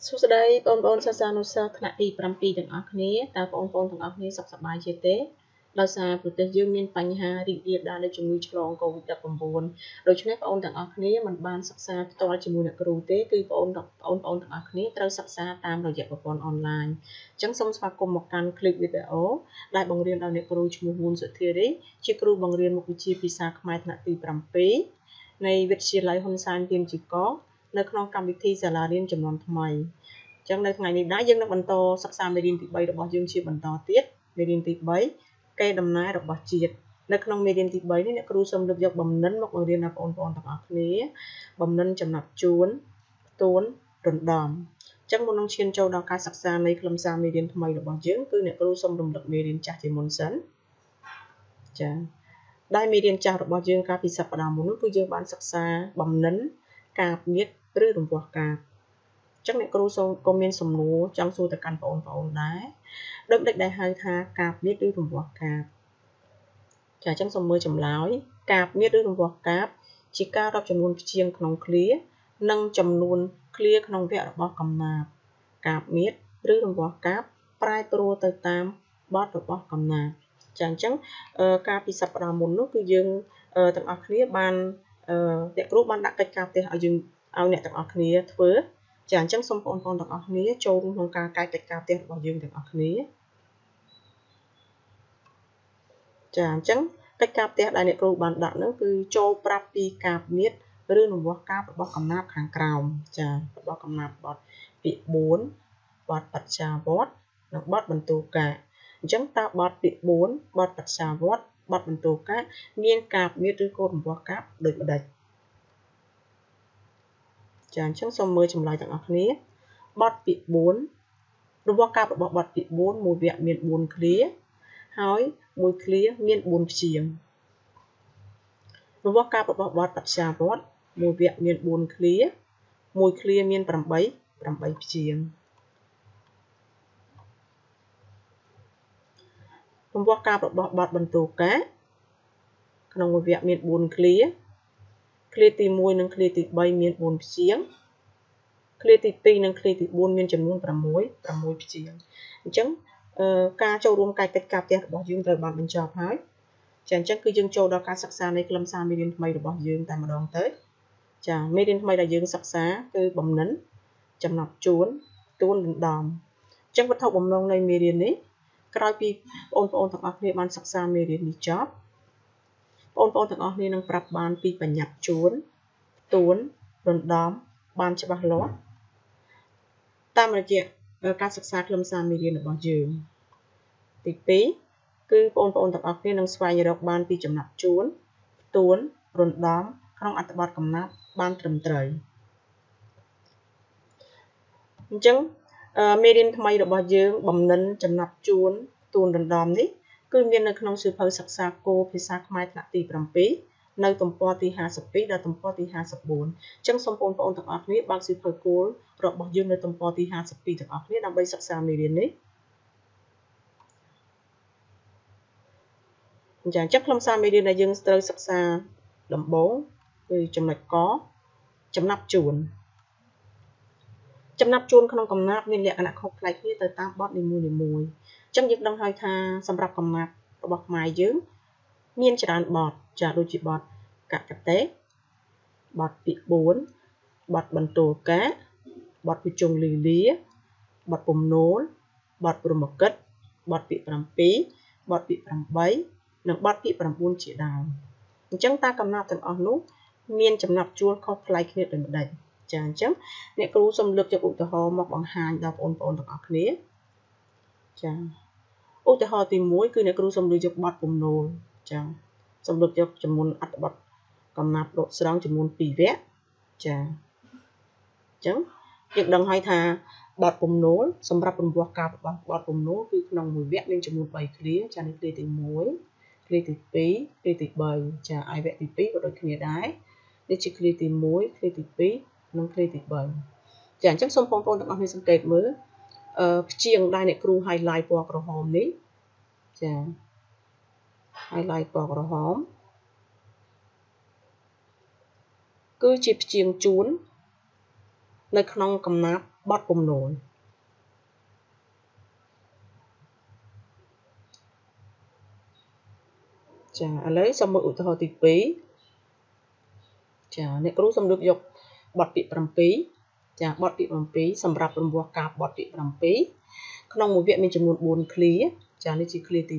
សួស្តីបងប្អូនសិស្សានុសិស្សថ្នាក់ទី7ទាំងអស់គ្នាតើបងប្អូនទាំងអស់គ្នាសុខសប្បាយជាទេដោយសារប្រទេសយើងមានបញ្ហារីករាលដាលនៃជំងឺឆ្លង COVID-19 ដូច្នេះបងប្អូនទាំងអស់គ្នាមិនបានសិក្សាផ្ទាល់ជាមួយអ្នកគ្រូទេគឺបងប្អូនទាំងអស់គ្នាត្រូវសិក្សាតាមរយៈប្រព័ន្ធអនឡាញអញ្ចឹងសូមស្វាគមន៍មកកាន់คลิปវីដេអូដែលបង្រៀនដោយអ្នកគ្រូឈ្មោះហ៊ុនសុធារីជាគ្រូបង្រៀនមុខវិជ្ជាភាសាខ្មែរថ្នាក់ទី7នៃវិទ្យាល័យហ៊ុនសែនទៀមជីកនៅក្នុងកម្មវិធីសាលារៀនចំនួនថ្មីអញ្ចឹងនៅថ្ងៃនេះដែរយើងនឹងបន្តសិក្សាមេរៀនទី3របស់យើងជាបន្តទៀតមេរៀនទី3កេរដំណែលរបស់ជាតិនៅក្នុងមេរៀនទី3នេះអ្នកគ្រូសូមលើកយកបំណិនមកបង្រៀនដល់បងប្អូនទាំងអស់គ្នាបំណិនចំណាប់ជួនផ្ទួនរំដំអញ្ចឹងមុននឹងឈានចូលដល់ការសិក្សានៃខ្លឹមសារមេរៀនថ្មីរបស់យើងគឺអ្នកគ្រូសូមរំលឹកមេរៀនចាស់ជាមុនសិនចា៎ដែលមេរៀនចាស់របស់យើងកាលពីសប្តាហ៍មុននោះគឺយើងបានសិក្សាបំណិនកាបញាតឬរង្វាស់កាបអញ្ចឹងអ្នកគ្រូសូមក៏មានសំណួរចង់សួរទៅកាន់បងប្អូនដែរដូចម្ដេចដែលហៅថាកាបញាតឬរង្វាស់កាបចាអញ្ចឹងសូមមើលចម្លើយកាបញាតឬរង្វាស់កាបជាការរាប់ចំនួនព្យាង្គក្នុងឃ្លានិងចំនួនឃ្លាក្នុងវគ្គរបស់កំណាព្យកាបញាតឬរង្វាស់កាបប្រែប្រួលទៅតាមបទរបស់កំណាព្យចាអញ្ចឹងកាលពីសប្តាហ៍មុននោះគឺយើងទាំងអស់គ្នាបានអ្នកគ្រូបានដាក់កិច្ចការផ្ទះឲ្យយើងឲ្យអ្នកទាំងអស់គ្នាធ្វើចាអញ្ចឹងសូមបងប្អូនទាំងអស់គ្នាចូលរួមក្នុងការកែកិច្ចការផ្ទះរបស់យើងទាំងអស់គ្នាចាអញ្ចឹងកិច្ចការផ្ទះដែលអ្នកគ្រូបានដាក់នោះគឺចូលប្រាប់ពីកាបញាតឬរង្វាស់កាបរបស់កំណាព្យខាងក្រោមចារបស់កំណាព្យបទពាក្យ4បទបច្ចាវត្តនិងបទបន្ទូកាអញ្ចឹងតើបទពាក្យ4បទបច្ចាវត្តបទបន្ទូកាមានកាបញាតឬក៏រង្វាស់កាបដូចម្ដេចចាអញ្ចឹងសូមមើលចម្លើយទាំងអស់គ្នាបទពាក្យ4រង្វាស់កាបរបស់បទពាក្យ4មួយវគ្គមាន4ឃ្លាហើយមួយឃ្លាមាន4ព្យាង្គរង្វាស់កាបរបស់បទបច្ចាវត្តមួយវគ្គមាន4ឃ្លាមួយឃ្លាមាន8ព្យាង្គរង្វាស់កាបរបស់បទបន្ទូកាក្នុងមួយវគ្គមាន4ឃ្លាឃ្លាទី1និងឃ្លាទី3មាន4ព្យាង្គឃ្លាទី2និងឃ្លាទី4មានចំនួន6ព្យាង្គអញ្ចឹងការចូលរួមកែកិច្ចការផ្ទះរបស់យើងត្រូវបានបញ្ចប់ហើយចាអញ្ចឹងគឺយើងចូលដល់ការសិក្សានៃខ្លឹមសារមេរៀនថ្មីរបស់យើងតែម្ដងទៅចាមេរៀនថ្មីដែលយើងសិក្សាគឺបំណិនចំណាប់ជួនទួនរំដំអញ្ចឹងវត្ថុបំណងនៃមេរៀននេះក្រោយពីបងប្អូនទាំងអស់គ្នាបានសិក្សាមេរៀននេះចប់បងប្អូនទាំងអស់គ្នានឹងប្រាប់បានពីបញ្ញត្តិជួនទួនរំដំបានច្បាស់លាស់តាមរយៈការសិក្សាខ្លឹមសារមេរៀនរបស់យើងទី2គឺបងប្អូនទាំងអស់គ្នានឹងស្វែងរកបានពីចំណាប់ជួនទួនរំដំក្នុងអត្ថបទកំណាព្យបានត្រឹមត្រូវអញ្ចឹងមេរៀនថ្មីរបស់យើងបំណិនចំណាប់ជួនទួនរំដំនេះគឺមាននៅក្នុងសៀវភៅសិក្សាគោលភាសាខ្មែរថ្នាក់ទី7នៅទំព័រទី52ដល់ទំព័រទី54អញ្ចឹងសូមបងប្អូនទាំងអស់គ្នាបើកសៀវភៅគោលរបស់យើងនៅទំព័រទី52ទាំងអស់គ្នាដើម្បីសិក្សាមេរៀននេះអញ្ចឹងខ្លឹមសារមេរៀនដែលយើងត្រូវសិក្សាដំបូងគឺចំណុចកចំណាប់ជួនចំណាប់ជួនក្នុងកំណាព្យមានលក្ខណៈខុសប្លែកគ្នាទៅតាមបទនីមួយៗអញ្ចឹងយើងដឹងហើយថាសម្រាប់កំណាព្យរបស់ខ្មែរយើងមានច្រើនបទចាដូចជាបទកកតេបទពាក្យ4បទបន្ទូលកាបទភុជង្គលីលាបទពំនោលបទព្រហ្មកិច្ចបទពាក្យ7បទពាក្យ8និងបទពាក្យ9ជាដើមអញ្ចឹងតើកំណាព្យទាំងអស់នោះមានចំណាប់ជួលខុសប្លែកគ្នាដូចម្ដេចចាអញ្ចឹងអ្នកគ្រូសូមលើកយកឧទាហរណ៍មកបង្ហាញដល់បងប្អូនទាំងអស់គ្នាចាឧទាហរណ៍ទី1គឺអ្នកគ្រូសូមលើកយកបទពំនោលចាសូមលើកយកចំនួនអត្ថបទកំណាព្យដកស្រង់ចំនួន2វគ្គចាអញ្ចឹងយើងដឹងហើយថាបទពំនោលសម្រាប់រង្វាស់កាបរបស់បទពំនោលគឺក្នុងមួយវគ្គមានចំនួន3ឃ្លាចានេះឃ្លាទី1ឃ្លាទី2ឃ្លាទី3ចាឯវគ្គទី2ក៏ដូចគ្នាដែរនេះជាឃ្លាទី1ឃ្លាទី2និងឃ្លាទី3ចាអញ្ចឹងសូមបងប្អូនទាំងអស់គ្នាសង្កេតមើលព្យាង្គដែលអ្នកគ្រូ highlight ពណ៌ក្រហមនេះចា highlight ពណ៌ក្រហមគឺជាព្យាង្គជួននៅក្នុងកំណាព្យ បទពំនោលចាឥឡូវសូមមើលឧទាហរណ៍ទី2ចាអ្នកគ្រូសូមលើកយកបទពាក្យ7ចាបទពាក្យ7សម្រាប់រង្វាស់ការបទពាក្យ7ក្នុងមួយវគ្គមានចំនួន4ឃ្លាចានេះជាឃ្លាទី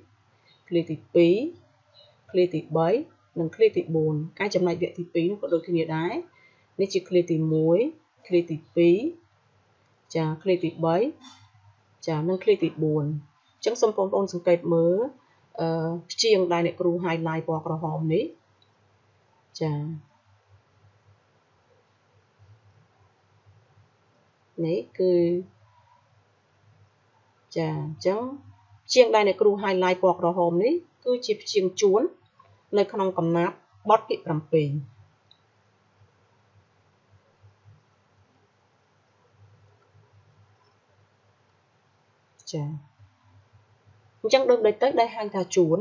1ឃ្លាទី2ឃ្លាទី3និងឃ្លាទី4ឯចំណែកវគ្គទី2នោះក៏ដូចគ្នាដែរនេះជាឃ្លាទី1ឃ្លាទី2ចាឃ្លាទី3ចានិងឃ្លាទី4អញ្ចឹងសូមបងប្អូនសង្កេតមើលព្យាង្គដែលអ្នកគ្រូ highlight ពណ៌ក្រហមនេះចានេះគឺចាអញ្ចឹងព្យាង្គដែលអ្នកគ្រូ highlight ពណ៌ក្រហមនេះគឺជាព្យាង្គជួននៅក្នុងកំណាព្យបទទី7ចាអញ្ចឹងដូចទៅដែលហៅថាជួន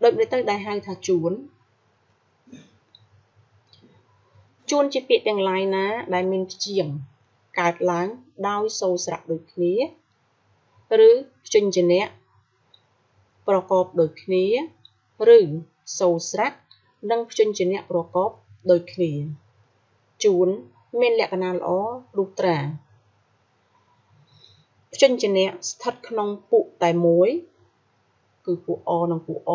ដូចទៅដែលហៅថាជួនជួនជាពាក្យទាំងឡាយណាដែលមានព្យាង្គកើតឡើងដោយសូរស្រៈដូចគ្នាឬព្យញ្ជនៈប្រកបដូចគ្នាឬសូរស្រៈនិងព្យញ្ជនៈប្រកបដូចគ្នាជួនមានលក្ខណៈល្អលុះត្រាព្យញ្ជនៈស្ថិតក្នុងពួកតែមួយគឺពួកអនិងពួកអ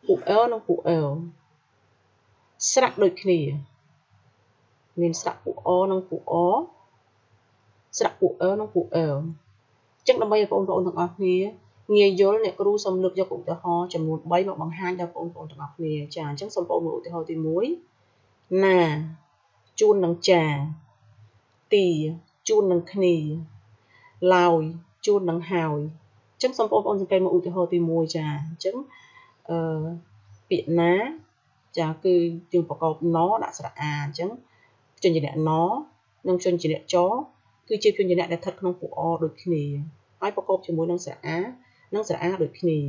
ពួកអនិងពួកអស្រៈដូចគ្នាមានស្រៈពួកអនិងពួកអស្រៈពួកអនិងពួកអអញ្ចឹងដើម្បីឲ្យបងប្អូនទាំងអស់គ្នាងាយយល់អ្នកគ្រូសូមលើកយកឧទាហរណ៍ចំនួន3មកបង្ហាញដល់បងប្អូនទាំងអស់គ្នាចាអញ្ចឹងសូមបងប្អូនមើលឧទាហរណ៍ទី1ណាជួននឹងចាទីជួននឹងគ្នាឡើយជួននឹងហើយអញ្ចឹងសូមបងប្អូនសង្កេតមកឧទាហរណ៍ទី1ចាអញ្ចឹងពាក្យណាចាគឺយើងប្រកបណដាក់ស្រៈអាអញ្ចឹងព្យញ្ជនៈណនិងព្យញ្ជនៈចគឺជាព្យញ្ជនៈដែលស្ថិតក្នុងពួកអដូចគ្នាហើយប្រកបជាមួយនឹងស្រៈអានិងស្រៈអាដូចគ្នា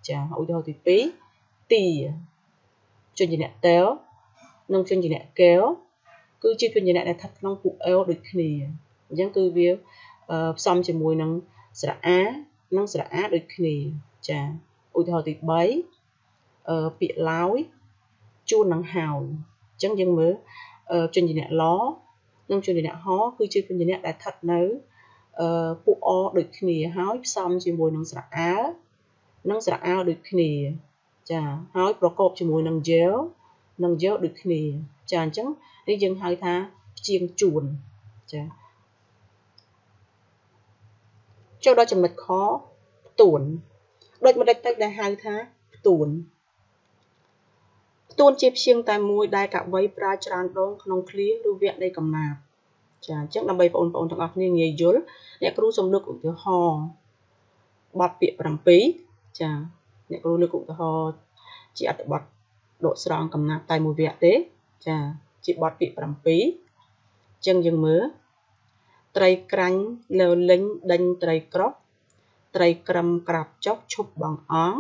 ចាឧទាហរណ៍ទី2ទីព្យញ្ជនៈតែលនិងព្យញ្ជនៈកែវគឺជាព្យញ្ជនៈដែលស្ថិតក្នុងពួកអដូចគ្នាអញ្ចឹងគឺវាផ្សំជាមួយនឹងស្រៈអានិងស្រៈអាដូចគ្នាចាឧទាហរណ៍ទី3ពាក្យឡើយជួននឹងហើយអញ្ចឹងយើងមើលព្យញ្ជនៈឡនិងព្យញ្ជនៈហគឺជាព្យញ្ជនៈដែលស្ថិតនៅពួកអដូចគ្នាហើយផ្សំជាមួយនឹងស្រៈអើនិងស្រៈអើដូចគ្នាចាហើយប្រកបជាមួយនឹងយនិងយដូចគ្នាចាអញ្ចឹងនេះយើងហៅថាព្យាង្គជួនចាចូលដល់ចំណុចខផ្ទួនដូចម្ដេចទៅដែលហៅថាផ្ទួនផ្ទួនជាព្យាង្គតែមួយដែលកវីប្រើច្រើនដងក្នុងឃ្លាឬវគ្គនៃកំណាព្យចាអញ្ចឹងដើម្បីបងប្អូនទាំងអស់គ្នាងាយយល់អ្នកគ្រូសូមលើកឧទាហរណ៍បទពាក្យ7ចាអ្នកគ្រូលើកឧទាហរណ៍ជាអត្ថបទដកស្រង់កំណាព្យតែមួយវគ្គទេចាជាបទពាក្យ7អញ្ចឹងយើងមើលត្រីក្រាញ់លើលិញដេញត្រីក្រោះត្រីក្រឹមក្រាបចុះឈប់បងអង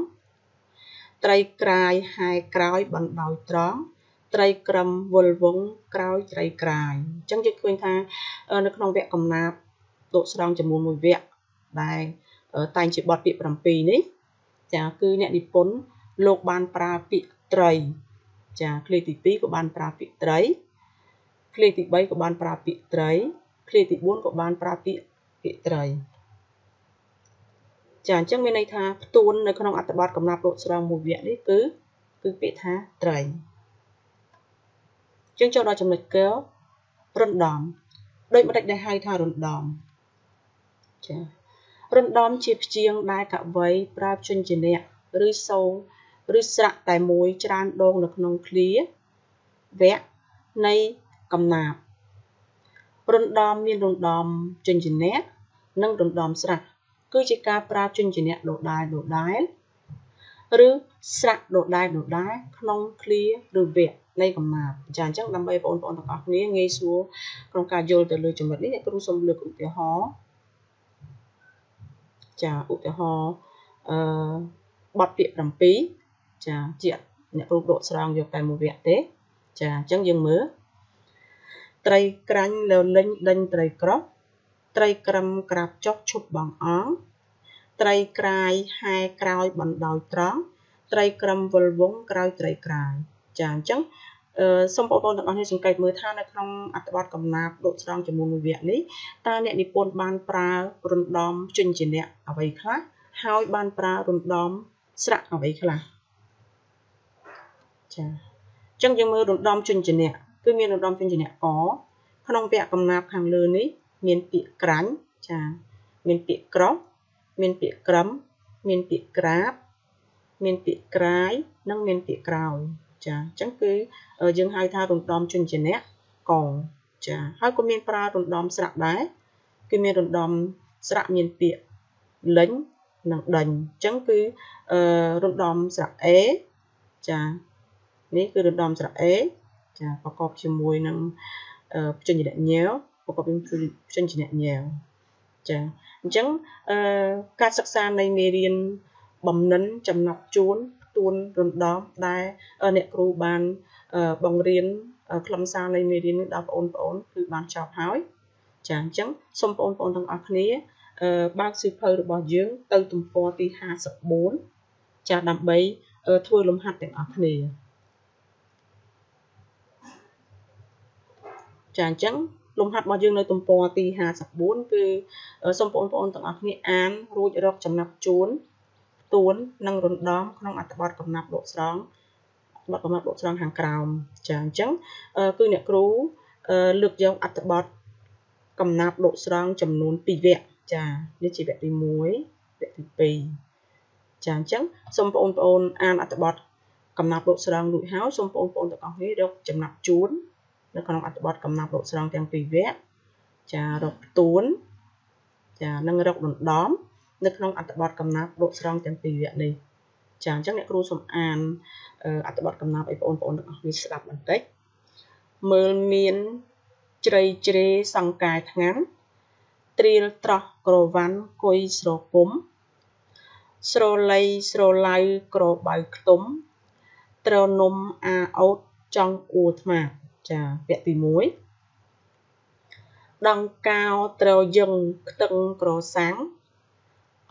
ត្រីក្រាយហែក្រោយបណ្ដោយត្រង់ត្រីក្រឹមវិលវងក្រោយត្រីក្រាយអញ្ចឹងយើងឃើញថានៅក្នុងវគ្គកំណាព្យដកស្រង់ចំនួនមួយវគ្គដែលតែងជាបទពាក្យ7នេះចាគឺអ្នកនិពន្ធលោកបានប្រើពាក្យត្រីចាឃ្លាទី2ក៏បានប្រើពាក្យត្រីឃ្លាទី3ក៏បានប្រើពាក្យត្រីឃ្លាទី4ក៏បានប្រើពាក្យត្រីចាអញ្ចឹងមានន័យថាផ្ទួននៅក្នុងអត្ថបទកំណាព្យដកស្រង់មួយវគ្គនេះគឺពាក្យថាត្រីយើងចូលដល់ចំណុចករណ្ដំដូចម្ដេចដែលហៅថារណ្ដំចារណ្ដំជាព្យាង្គដែលកវីប្រើព្យញ្ជនៈឬសូរឬស្រៈតែមួយច្រើនដងនៅក្នុងឃ្លាវគ្គនៃកំណាព្យរណ្ដំមានរណ្ដំព្យញ្ជនៈនិងរណ្ដំស្រៈគឺជាការប្រើព្យញ្ជនៈដដែលឬស្រៈដដែលក្នុងឃ្លាឬវគ្គនៃកំណាព្យចាអញ្ចឹងដើម្បីបងប្អូនទាំងអស់គ្នាងាយស្រួលក្នុងការយល់ទៅលើចំណុចនេះអ្នកគ្រូសូមលើកឧទាហរណ៍ចាឧទាហរណ៍បទពាក្យ7ចាជាអ្នកគ្រូដកស្រង់យកតែមួយវគ្គទេ ចាអញ្ចឹងយើងមើលត្រីក្រាញ់លលិញដេញត្រីក្រោះត្រីក្រឹមក្រាបចុះឈប់បងអងត្រីក្រាយហែក្រោយបណ្ដោយត្រង់ត្រីក្រឹមវិលវងក្រោយត្រីក្រាយចាអញ្ចឹងសូមបងប្អូនទាំងអស់គ្នាសង្កេតមើលថានៅក្នុងអត្ថបទកំណាព្យដកស្រង់ចំនួនមួយវគ្គនេះតើអ្នកនិពន្ធបានប្រើរំដំជញ្ជាក់អ្វីខ្លះហើយបានប្រើរំដំស្រៈអ្វីខ្លះចាអញ្ចឹងយើងមើលរំដំជញ្ជាក់គឺមានរំដំជញ្ជាក់កក្នុងវគ្គកំណាព្យខាងលើនេះមានពាក្យក្រាញ់ចាមានពាក្យក្រោះមានពាក្យក្រឹមមានពាក្យក្រាបមានពាក្យក្រាយនិងមានពាក្យក្រោយចាអញ្ចឹងគឺយើងហៅថារំដំជញ្ជាក់កចាហើយក៏មានប្រើរំដំស្រៈដែរគឺមានរំដំស្រៈមានពាក្យលិញនិងដេញអញ្ចឹងគឺរំដំស្រៈ A ចានេះគឺរំដំស្រៈ A ចាប្រកបជាមួយនឹងជញ្ជាក់ញែវប្រកបជាមួយជញ្ជាក់ញែវចាអញ្ចឹងការសិក្សានៃមេរៀនបំណិនចំណប់ជួនទួនរំដំដែលអ្នកគ្រូបានបង្រៀនខ្លឹមសារនៃមេរៀននេះដល់បងប្អូនគឺបានចប់ហើយចាអញ្ចឹងសូមបងប្អូនទាំងអស់គ្នាបើកសៀវភៅរបស់យើងទៅទំព័រទី54ចាដើម្បីធ្វើលំហាត់ទាំងអស់គ្នាចាអញ្ចឹងលំហាត់របស់យើងនៅទំព័រទី54គឺសូមបងប្អូនទាំងអស់គ្នាអានរួចរកចំណាប់ជួនទួននិងរំដំក្នុងអត្ថបទកំណាព្យដកស្រង់បទកំណាព្យដកស្រង់ខាងក្រោមចាអញ្ចឹងគឺអ្នកគ្រូលើកយកអត្ថបទកំណាព្យដកស្រង់ចំនួន2វគ្គចានេះជាវគ្គទី1វគ្គទី2ចាអញ្ចឹងសូមបងប្អូនអានអត្ថបទកំណាព្យដកស្រង់រួចហើយសូមបងប្អូនទាំងអស់គ្នារកចំណាប់ជួននៅក្នុងអត្ថបទកំណាព្យដកស្រង់ទាំងពីរវគ្គចារកទួនចានិងរករំដំនៅក្នុងអត្ថបទកំណាព្យដកស្រង់ទាំងពីរវគ្គនេះចាអញ្ចឹងអ្នកគ្រូសូមអានអត្ថបទកំណាព្យឲ្យបងប្អូនទាំងអស់គ្នាស្ដាប់បន្តិចមើលមានជ្រៃជ្រេសង្កែថ្ងាំត្រៀលត្រោះក្រវ៉ាន់គុយស្រគុំស្រលៃស្រឡៅក្របៅខ្ទុំត្រនំអាអូតចង់អួថ្មាចាវគ្គទី1ដង្កោត្រយឹងខ្ទឹងក្រសាំង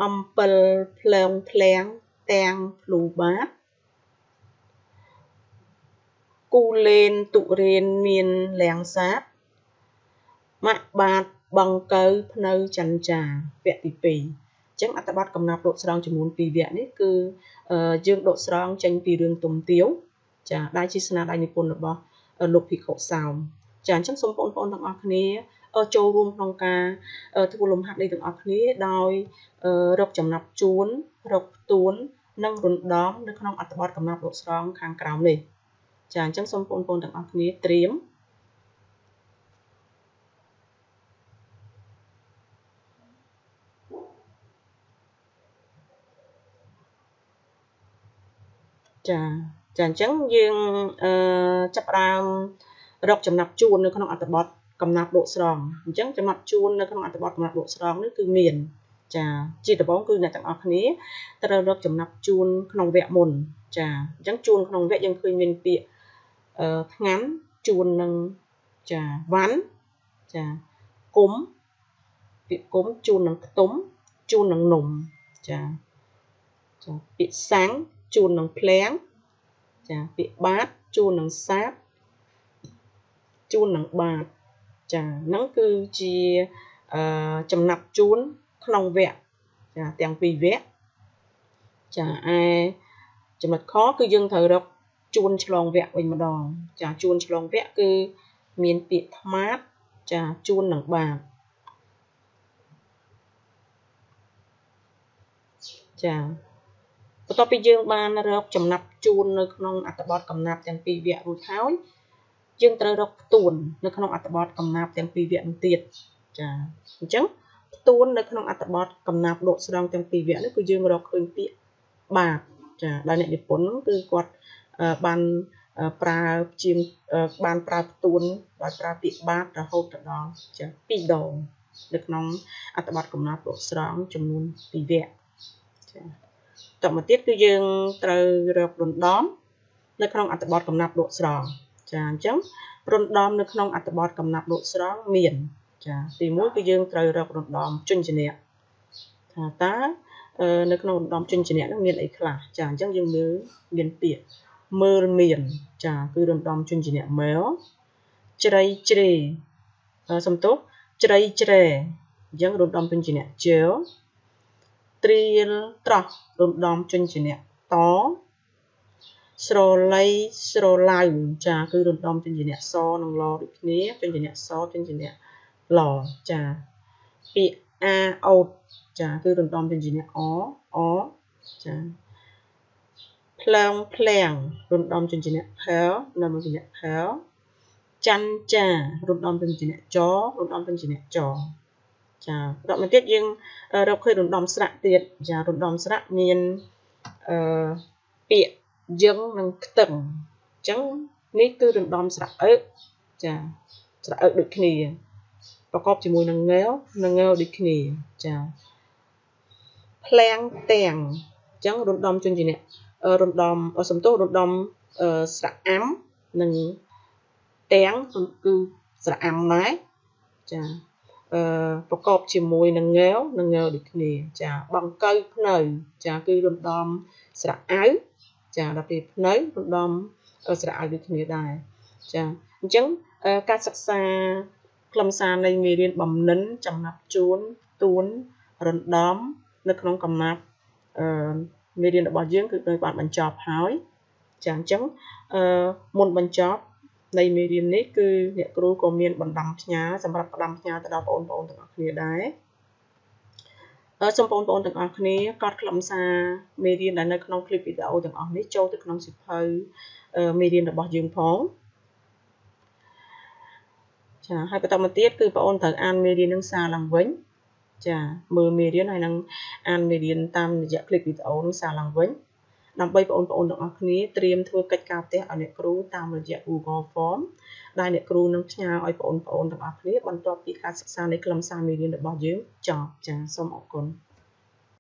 អំពិលភ្លើងភ្លាំងទាំងភ្លូបាតគូលេនទុរៀនមានលៀងសាបម៉ាក់បាតបង្កៅភ្នៅចន្ទចាវគ្គទី2អញ្ចឹងអត្ថបទកំណាព្យដកស្រង់ចំនួន2វគ្គនេះគឺយើងដកស្រង់ចេញពីរឿងទុំទាវចាដែលជាស្នាដៃនិពន្ធរបស់លោកភិក្ខុសោមចាអញ្ចឹងសូមបងប្អូនទាំងអស់គ្នាចូលរួមក្នុងការធ្វើលំហាត់នេះទាំងអស់គ្នាដោយរកចំណាប់ជួនរកទួននិងរំដំនៅក្នុងអត្ថបទកំណាព្យដកស្រង់ខាងក្រោមនេះចាអញ្ចឹងសូមបងប្អូនទាំងអស់គ្នាត្រៀមចាចាអញ្ចឹងយើងចាប់ផ្ដើមរកចំណាប់ជួននៅក្នុងអត្ថបទកំណាព្យដកស្រង់អញ្ចឹងចំណាប់ជួននៅក្នុងអត្ថបទកំណាព្យដកស្រង់នេះគឺមានចាជាដំបូងគឺអ្នកទាំងអស់គ្នាត្រូវរកចំណាប់ជួនក្នុងវគ្គមុនចាអញ្ចឹងជួនក្នុងវគ្គយើងឃើញមានពាក្យថ្ងាន់ជួននឹងចាវ៉ាន់ចាគុំពាក្យគុំជួននឹងខ្ទុំជួននឹងនំចាចាពាក្យសាំងជួននឹងភ្លាំងចាពាក្យបាតជួននឹងសាបជួននឹងបាតចាហ្នឹងគឺជាចំណាប់ជួនក្នុងវគ្គចាទាំងពីរវគ្គចាឯចំណុចខគឺយើងត្រូវរកជួនឆ្លងវគ្គវិញម្ដងចាជួនឆ្លងវគ្គគឺមានពាក្យថ្មាតចាជួននឹងបាតចាបន្ទាប់ពីយើងបានរកចំណាប់ជួននៅក្នុងអត្ថបទកំណាព្យទាំងពីរវគ្គរួចហើយយើងត្រូវរកផ្ទួននៅក្នុងអត្ថបទកំណាព្យទាំងពីរវគ្គនោះទៀតចាអញ្ចឹងផ្ទួននៅក្នុងអត្ថបទកំណាព្យដកស្រង់ទាំងពីរវគ្គនេះគឺយើងរកឃើញពាក្យបាតចាដែលអ្នកនិពន្ធគឺគាត់បានប្រើជាងបានប្រើផ្ទួនដោយប្រើពាក្យបាតរហូតទៅដល់ចា2ដងនៅក្នុងអត្ថបទកំណាព្យដកស្រង់ចំនួន2វគ្គចាតមកទៀតគឺយើងត្រូវរករំដំនៅក្នុងអត្ថបទកំណាព្យដកស្រង់ ចាអញ្ចឹងរំដំនៅក្នុងអត្ថបទកំណាព្យលោកស្រង់មានចាទី1គឺយើងត្រូវរករំដំជញ្ជនៈថាតើនៅក្នុងរំដំជញ្ជនៈហ្នឹងមានអីខ្លះចាអញ្ចឹងយើងមើលមានពាក្យមើលមានចាគឺរំដំជញ្ជនៈមែលជ្រៃជ្រេសំទោសជ្រៃជ្រែអញ្ចឹងរំដំជញ្ជនៈជើត្រៀលត្រោះរំដំជញ្ជនៈតស្រឡៃស្រឡៅចាគឺរំដំជញ្ជនៈសនិងឡដូចគ្នាជញ្ជនៈសជញ្ជនៈឡចាពាក្យអាអូតចាគឺរំដំជញ្ជនៈអអចាផ្លងភ្លាំងរំដំជញ្ជនៈផលនៅជញ្ជនៈផលច័ន្ទចារំដំជញ្ជនៈចរំដំជញ្ជនៈចចាបន្តមកទៀតយើងរកឃើញរំដំស្រៈទៀតចារំដំស្រៈមានអឺពាក្យយឹងនិងខ្ទឹងអញ្ចឹងនេះគឺរំដំស្រៈអឹកចាស្រៈអឹកដូចគ្នាប្រកបជាមួយនឹងងែវនិងងែវដូចគ្នាចាភ្លាំងទាំងអញ្ចឹងរំដំជញ្ជនៈរំដំសំទោសរំដំស្រៈអាំនិងទាំងគឺស្រៈអាំដែរចាប្រកបជាមួយនឹងងែវនិងងែវដូចគ្នាចាបង្កូវភ្នៅចាគឺរំដំស្រៈអៅចាដល់ពេលភ្នៅរំដំស្រៈអៅដូចគ្នាដែរចាអញ្ចឹងការសិក្សាខ្លឹមសារនៃមេរៀនបំណិនចំណាប់ជួនទួនរំដំនៅក្នុងកំណាព្យមេរៀនរបស់យើងគឺដោយបានបញ្ចប់ហើយចាអញ្ចឹងមុនបញ្ចប់នៃមេរៀននេះគឺអ្នកគ្រូក៏មានបណ្ដាំផ្ញើសម្រាប់ផ្ដាំផ្ញើទៅដល់បងប្អូនទាំងអស់គ្នាដែរសូមបងប្អូនទាំងអស់គ្នាកត់ខ្លឹមសារមេរៀនដែលនៅក្នុងคลิปវីដេអូទាំងអស់នេះចូលទៅក្នុងសៀវភៅមេរៀនរបស់យើងផងចាហើយបន្តមកទៀតគឺបងប្អូនត្រូវអានមេរៀននឹងសារឡើងវិញចាមើលមេរៀនហើយនឹងអានមេរៀនតាមរយៈคลิปវីដេអូនឹងសារឡើងវិញដើម្បីបងប្អូនទាំងអស់គ្នាត្រៀមធ្វើកិច្ចការផ្ទះឲ្យអ្នកគ្រូតាមរយៈ Google Form ដែលអ្នកគ្រូនឹងផ្ញើឲ្យបងប្អូនទាំងអស់គ្នាបន្ទាប់ពីការសិក្សានៃខ្លឹមសារមេរៀនរបស់យើងចប់ចាសូមអរគុណ។